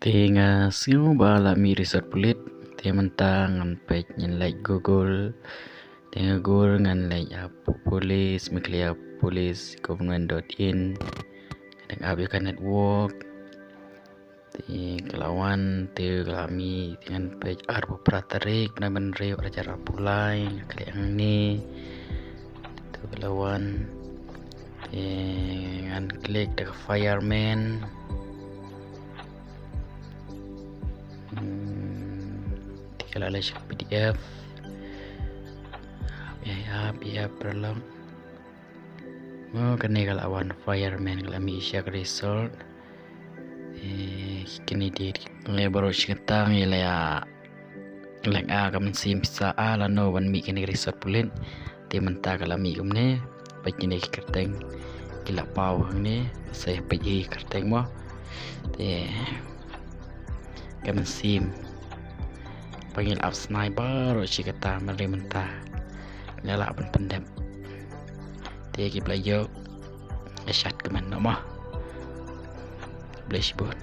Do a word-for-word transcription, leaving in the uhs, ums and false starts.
Te nga sngew ba la mih result pulit. Te mynta ngan peit, ngan leit Google. Te nga Google, ngan leit ha police, Meghalaya police government dot in. Ngan ap ïa ka network. Te ka la wan, te ka la mih, te ngan peit arphew phra tarik bnai ba hynriew, ar hajar arphew lai, nga klik hangne. Te ka la wan. Te ngan klik da ka fireman. Hmm, te ka la leit sha P D F. Ap ïa, ap ïa, ap ïa paralok. Oh, kane ka la wan fireman, ka la mih sha ka result. Eh, kine dei, eh, baroh shi katta ngi la ïa leh ïa ka mynsiem pisa lano ban mih kane ka result pulit. Te mynta ka la mih kumne, peit kine ki kyrteng ki la paw hangne, sa ïa peit ki kyrteng mo. Te ka mynsiem ba ngi la ap snai baroh shi katta, mynta ngi la lah ban pyndep. Te ki ba la ïoh, ïa shat kumne noh mo. Khublei shibun.